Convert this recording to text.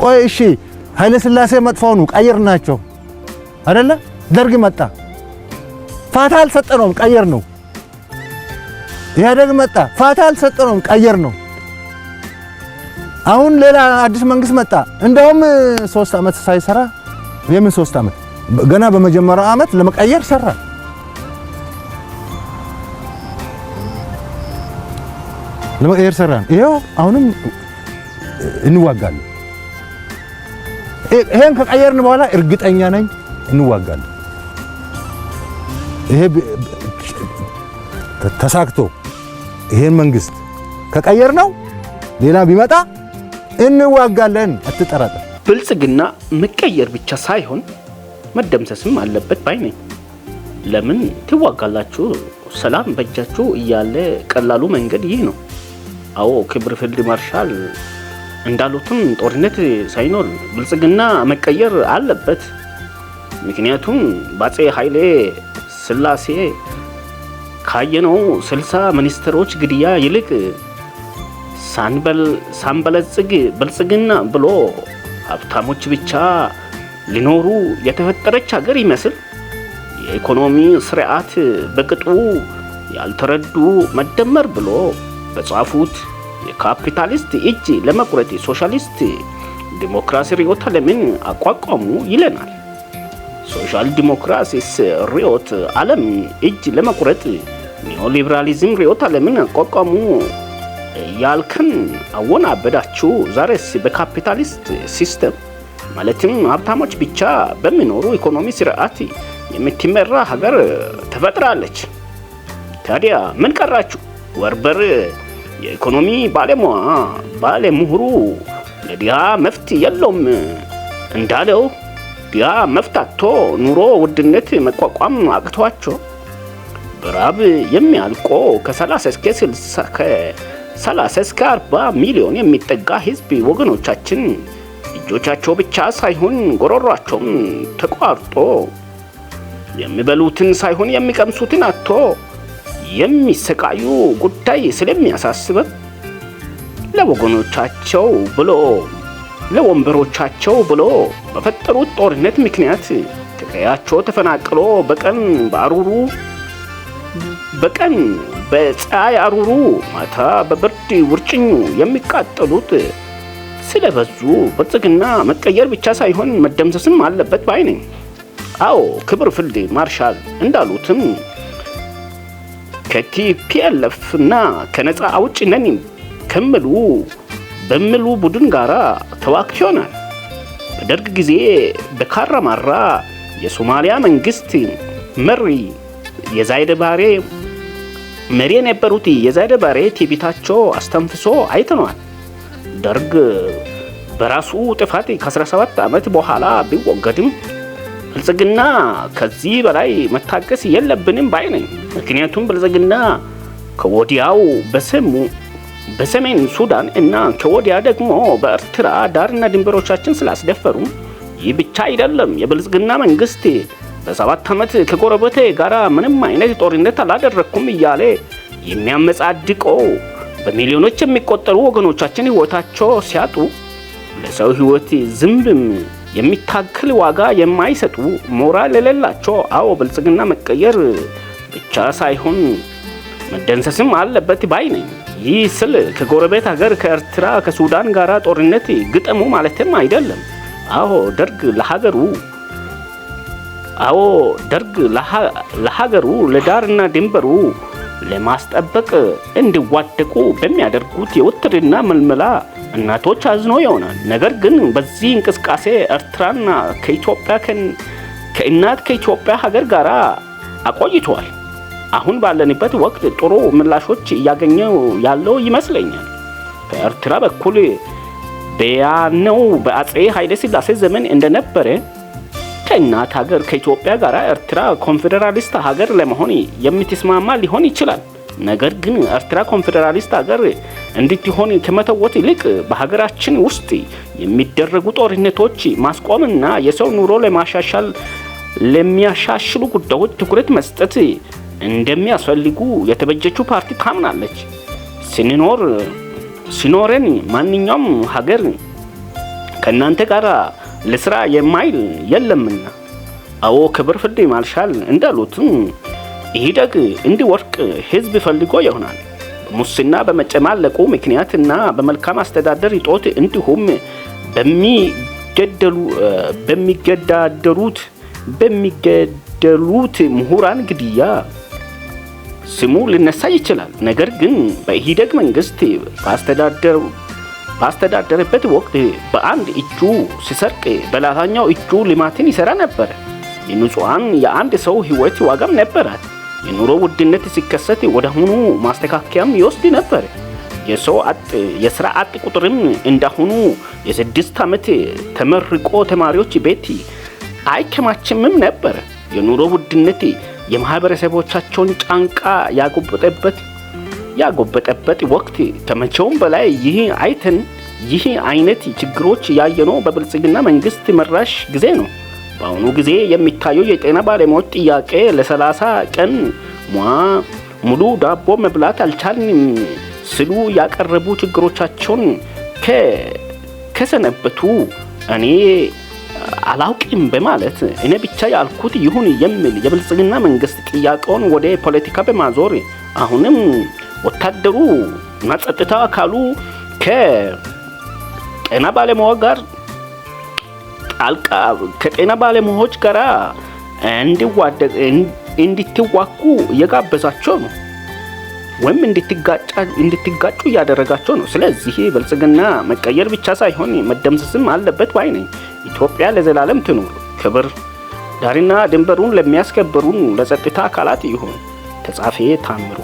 ቆይ እሺ፣ ኃይለ ሥላሴ መጥፎ ሆኑ፣ ቀየርናቸው አይደለ? ደርግ መጣ፣ ፋታ አልሰጠነውም፣ ቀየርነው። ኢህአዴግ መጣ፣ ፋታ አልሰጠነውም፣ ቀየርነው። አሁን ሌላ አዲስ መንግስት መጣ። እንደውም 3 ዓመት ሳይሰራ፣ የምን 3 ዓመት፣ ገና በመጀመሪያው ዓመት ለመቀየር ሰራ። ለመቀየር ሰራ። ይሄው አሁንም እንዋጋለን። ይሄን ከቀየርን በኋላ እርግጠኛ ነኝ እንዋጋለን። ይሄ ተሳክቶ ይሄን መንግስት ከቀየርነው ሌላ ቢመጣ እንዋጋለን፣ አትጠራጠር። ብልጽግና መቀየር ብቻ ሳይሆን መደምሰስም አለበት ባይ ነኝ። ለምን ትዋጋላችሁ? ሰላም በእጃችሁ እያለ ቀላሉ መንገድ ይህ ነው። አዎ፣ ክብር ፊልድ ማርሻል እንዳሉትም ጦርነት ሳይኖር ብልጽግና መቀየር አለበት። ምክንያቱም በአፄ ኃይሌ ሥላሴ ካየነው 60 ሚኒስትሮች ግድያ ይልቅ ሳንበለጽግ ብልጽግና ብሎ ሀብታሞች ብቻ ሊኖሩ የተፈጠረች ሀገር ይመስል የኢኮኖሚ ስርዓት በቅጡ ያልተረዱ መደመር ብሎ በጻፉት የካፒታሊስት እጅ ለመቁረጥ ሶሻሊስት ዲሞክራሲ ርዕዮተ ዓለምን አቋቋሙ ይለናል። ሶሻል ዲሞክራሲስ ርዕዮተ ዓለም እጅ ለመቁረጥ ኒዮሊበራሊዝም ርዕዮተ ዓለምን አቋቋሙ ያልከን አወናበዳችሁ። ዛሬስ በካፒታሊስት system ማለትም ሀብታሞች ብቻ በሚኖሩ ኢኮኖሚ ስርዓት የምትመራ ሀገር ተፈጥራለች። ታዲያ ምን ቀራችሁ? ወርበር የኢኮኖሚ ባለሙያ ባለምሁሩ ለድሃ መፍትሄ የለውም እንዳለው ድሃ መፍትሄ አጥቶ ኑሮ ውድነት መቋቋም አቅቷቸው በራብ የሚያልቆ ከ30 እስከ 60፣ ከ30 እስከ 40 ሚሊዮን የሚጠጋ ህዝብ ወገኖቻችን እጆቻቸው ብቻ ሳይሆን ጎሮሯቸውም ተቋርጦ የሚበሉትን ሳይሆን የሚቀምሱትን አጥቶ የሚሰቃዩ ጉዳይ ስለሚያሳስበን ለወገኖቻቸው ብሎ ለወንበሮቻቸው ብሎ በፈጠሩት ጦርነት ምክንያት ከቀያቸው ተፈናቅሎ በቀን በአሩሩ፣ በቀን በፀሐይ አሩሩ፣ ማታ በብርድ ውርጭኙ የሚቃጠሉት ስለበዙ ብልጽግና መቀየር ብቻ ሳይሆን መደምሰስም አለበት ባይ ነኝ። አዎ፣ ክብር ፊልድ ማርሻል እንዳሉትም ከ TPLF እና ከነፃ አውጭ ነን ከሚሉ በሚሉ ቡድን ጋራ ተዋግተናል። በደርግ ጊዜ በካራማራ የሶማሊያ መንግስት መሪ የዛይደ ባሬ መሪ የነበሩት የዛይደ ባሬ ትዕቢታቸው አስተንፍሶ አይተነዋል። ደርግ በራሱ ጥፋት ከ17 ዓመት በኋላ ቢወገድም ብልጽግና ከዚህ በላይ መታገስ የለብንም ባይ ነኝ። ምክንያቱም ብልጽግና ከወዲያው በሰሙ በሰሜን ሱዳን እና ከወዲያ ደግሞ በኤርትራ ዳርና ድንበሮቻችን ስላስደፈሩ። ይህ ብቻ አይደለም። የብልጽግና መንግስት በ7 ዓመት ከጎረቤቴ ጋር ምንም አይነት ጦርነት አላደረግኩም እያለ የሚያመጻድቀው በሚሊዮኖች የሚቆጠሩ ወገኖቻችን ህይወታቸው ሲያጡ ለሰው ህይወት ዝንብም የሚታክል ዋጋ የማይሰጡ ሞራል የሌላቸው። አዎ፣ ብልጽግና መቀየር ብቻ ሳይሆን መደምሰስም አለበት ባይ ነኝ። ይህ ስል ከጎረቤት ሀገር ከኤርትራ፣ ከሱዳን ጋር ጦርነት ግጠሙ ማለትም አይደለም። አዎ፣ ደርግ ለሀገሩ ለዳርና ድንበሩ ለማስጠበቅ እንዲዋደቁ በሚያደርጉት የውትድርና ምልመላ እናቶች አዝኖ ይሆናል። ነገር ግን በዚህ እንቅስቃሴ ኤርትራና ከኢትዮጵያ ከእናት ከኢትዮጵያ ሀገር ጋር አቆይተዋል። አሁን ባለንበት ወቅት ጥሩ ምላሾች እያገኘው ያለው ይመስለኛል። ከኤርትራ በኩል በያነው በአጼ ኃይለ ሥላሴ ዘመን እንደነበረ ከእናት ሀገር ከኢትዮጵያ ጋር ኤርትራ ኮንፌዴራሊስት ሀገር ለመሆን የምትስማማ ሊሆን ይችላል። ነገር ግን ኤርትራ ኮንፌዴራሊስት ሀገር እንድትሆን ከመተወት ይልቅ በሀገራችን ውስጥ የሚደረጉ ጦርነቶች ማስቆምና የሰው ኑሮ ለማሻሻል ለሚያሻሽሉ ጉዳዮች ትኩረት መስጠት እንደሚያስፈልጉ የተበጀችው ፓርቲ ታምናለች። ስንኖር ሲኖረን ማንኛውም ሀገር ከእናንተ ጋር ለስራ የማይል የለምና። አዎ፣ ክብር ፍርድ ማርሻል እንዳሉትም ኢህአዴግ እንዲወድቅ ህዝብ ፈልጎ ይሆናል። በሙስና በመጨማለቁ ምክንያትና በመልካም አስተዳደር እጦት እንዲሁም በሚገደሉ በሚገዳደሩት በሚገደሉት ምሁራን ግድያ ስሙ ሊነሳ ይችላል። ነገር ግን በኢህአዴግ መንግስት ባስተዳደረበት ወቅት በአንድ እጁ ሲሰርቅ በሌላኛው እጁ ልማትን ይሰራ ነበር። የንጹሐን የአንድ ሰው ህይወት ዋጋም ነበራት። የኑሮ ውድነት ሲከሰት ወዲያውኑ ማስተካከያም ይወስድ ነበር። የሰው አጥ የስራ አጥ ቁጥርም እንዳሁኑ የ6 ዓመት ተመርቆ ተማሪዎች ቤት አይከማችምም ነበር። የኑሮ ውድነት የማህበረሰቦቻቸውን ጫንቃ ያጎበጠበት ወቅት ከመቼውም በላይ ይህ አይነት ችግሮች ያየነው በብልጽግና መንግስት መራሽ ጊዜ ነው። በአሁኑ ጊዜ የሚታየው የጤና ባለሙያዎች ጥያቄ ለ30 ቀን ሙሉ ዳቦ መብላት አልቻልንም ሲሉ ያቀረቡ ችግሮቻቸውን ከሰነበቱ እኔ አላውቅም በማለት እኔ ብቻ ያልኩት ይሁን የሚል የብልጽግና መንግስት ጥያቄውን ወደ ፖለቲካ በማዞር አሁንም ወታደሩ እና ጸጥታ አካሉ ከጤና ባለሙያ ጋር ጣልቃ ከጤና ባለሙያዎች ጋር እንዲትዋጉ እየጋበዛቸው ነው፣ ወይም እንድትጋጩ እያደረጋቸው ነው። ስለዚህ ብልጽግና መቀየር ብቻ ሳይሆን መደምሰስም አለበት ባይ ነኝ። ኢትዮጵያ ለዘላለም ትኑር። ክብር ዳርና ድንበሩን ለሚያስከብሩን ለጸጥታ አካላት ይሁን። ተጻፌ ታምሩ።